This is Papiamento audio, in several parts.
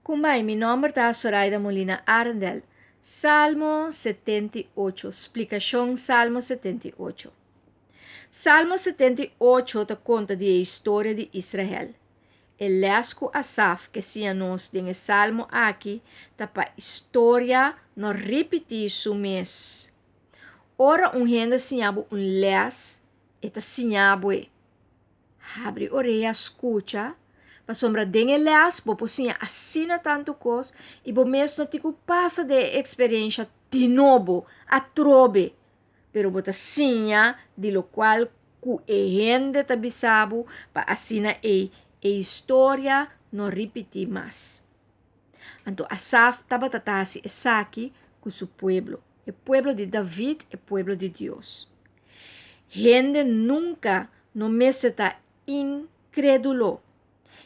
Kumbai, mi nòmber ta Soraida Molina Arendel. Salmo 78, splikashon Salmo 78. Salmo 78 ta konta di e historia di Israel. E lès ku Asaf ke siña nos den e salmo aki ta pa historia no ripití su mes. Ora un hende siña bo un lès, e ta siña bo e. Habri orea skucha, pasobra den e lès bo por siña asina tantu kos i bo mes no tin ku pasa den e eksperensha di nobo, atrobe, pero bo ta siña di lokual ku e hende ta bisa bo pa asina ei e historia no ripití mas. Anto Asaf tabata ta hasi esaki ku su pueblo, e pueblo di David, e pueblo di Dios. Hende nunka no mester ta inkrédulo.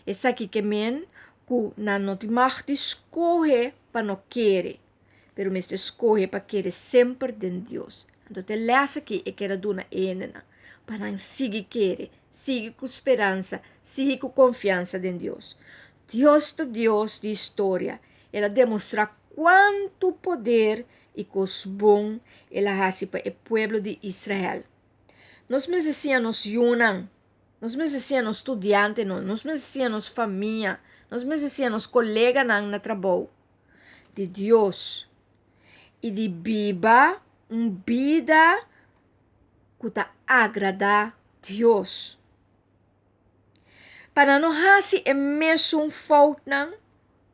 Esaki ke men ku nan no tin mag di skohe pa no kere, pero mester skohe pa kere semper den Dios. Anto te lès aki e keda duna e hendenan, pa nan sigui kere, sigui ku speransa, sigui ku konfiansa den Dios. Dios ta Dios di historia. El a demostrá kuantu poder i kos bon el a hasi pa e pueblo di Israel. Nos mester siña nos yunan, nos mester siña nos studiantenan, nos mester siña nos famia, nos mester siña nos koleganan na trabou di Dios i di biba un bida ku ta agradá Dios. Pa nan no hasi e mesun foutnan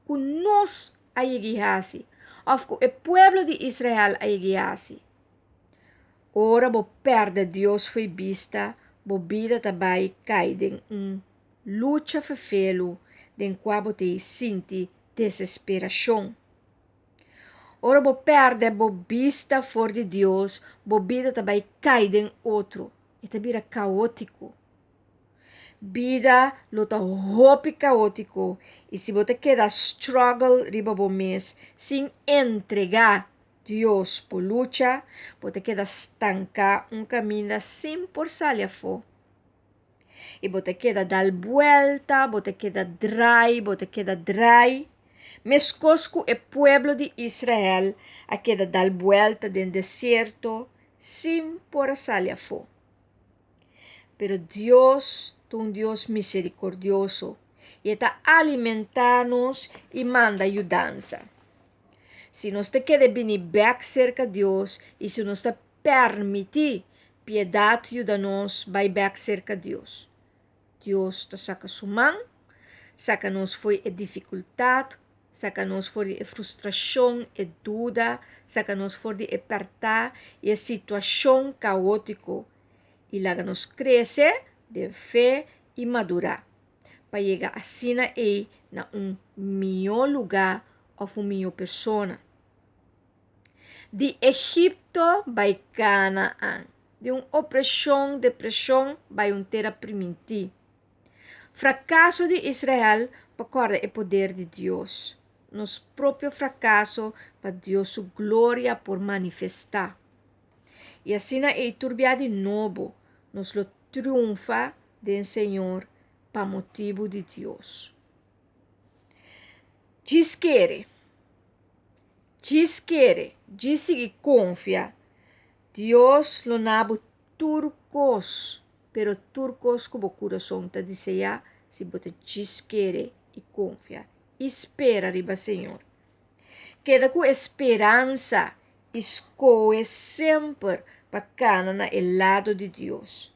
ku nos a yegi hasi òf ku e pueblo di Israel a yegi hasi. Ora bo pèrdè Dios fo'i bista, bo bida ta bai kai den un lucha fefelu den kua bo ta sinti desesperashon. Ora bo pèrdè bo bista for di Dios, bo bida ta bai kai den otro, e ta bira kaótiko. Bida lo ta hopi kaótiko i si bo ta keda struggle riba bo mes sin entregá Dios bo lucha, bo ta keda stanká un kaminda sin por sali afó. I bo ta keda dal buelta, bo ta keda drai, bo ta keda drai, meskos ku e pueblo di Israel a keda dal buelta den desierto sin por a sali afó. Pero Dios ta un Dios miserikordioso i e ta alimentá nos i manda yudansa. Si nos ta kere bini bèk serka Dios i si nos ta pèrmití piedat yuda nos bai bèk serka Dios, Dios ta saka su man, saka nos fo'i e difikultat, saka nos for di e frustrashon, e duda, saka nos for di e pèrtá i e situashon kaótiko i laga nos krese den fe i madurá pa yega asina ei na un mihó lugá òf un mihó persona. Di Egipto bai Kanaan, di un opreshon, depreshon bai un tera primintí. Frakaso di Israel pa kòrda e poder di Dios. Nos propio frakaso pa Dios su gloria por manifestá. I asina ei tur bia di nobo nos lo triunfa den Señor pa motibu di Dios. Djis kere, djis kere, djis sigui konfia, Dios lo na bo tur kos. Pero tur kos ku bo kurason ta deseá, si bo ta djis kere i konfia i spera riba Señor. Keda ku e speransa i skohe semper pa kana na e lado di Dios.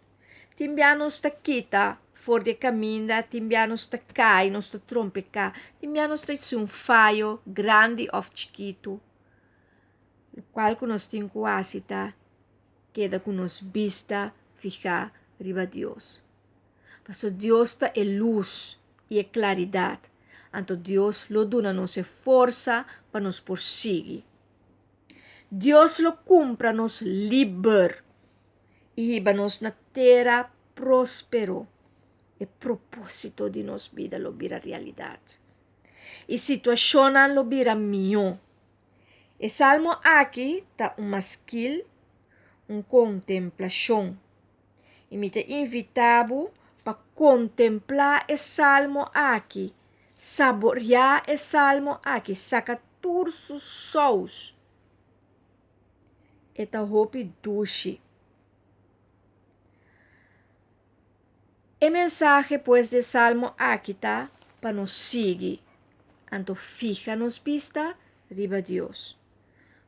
Tin bia nos ta kita for di e kaminda, tin bia nos ta kai, nos ta trompeká, tin bia nos ta hasi un fayo grandi òf chikitu. Lokual ku nos tin ku hasi ta keda ku nos bista fihá riba Dios. Pasobra Dios ta e lus i e klaridat, anto Dios lo duna nos e forsa pa nos por sigui. Dios lo kumpra nos liber i hiba nos na tera próspero. E propósito di nos bida lo bira realidat i situashonnan lo bira mihó. E salmo aki ta un maskil, un kontemplashon. I mi ta invitá bo pa kontemplá e salmo aki. Saboreá e salmo aki, saka tur su sous. E ta hopi dushi. E mensahe pues di e salmo aki ta pa nos sigui, anto fiha nos bista riba Dios.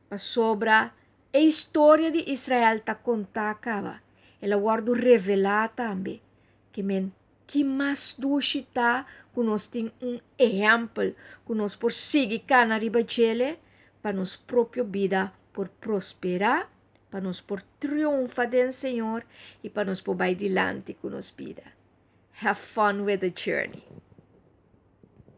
Pasobra e historia di Israel ta kontá kaba, el a wòrdu revelá tambe, ke men ki mas dushi ta ku nos tin un ehèmpel ku nos por sigui kana riba djele pa nos propio bida por prosperá, pa nos por triunfa den Señor i pa nos por bai dilanti ku nos bida. Have fun with the journey!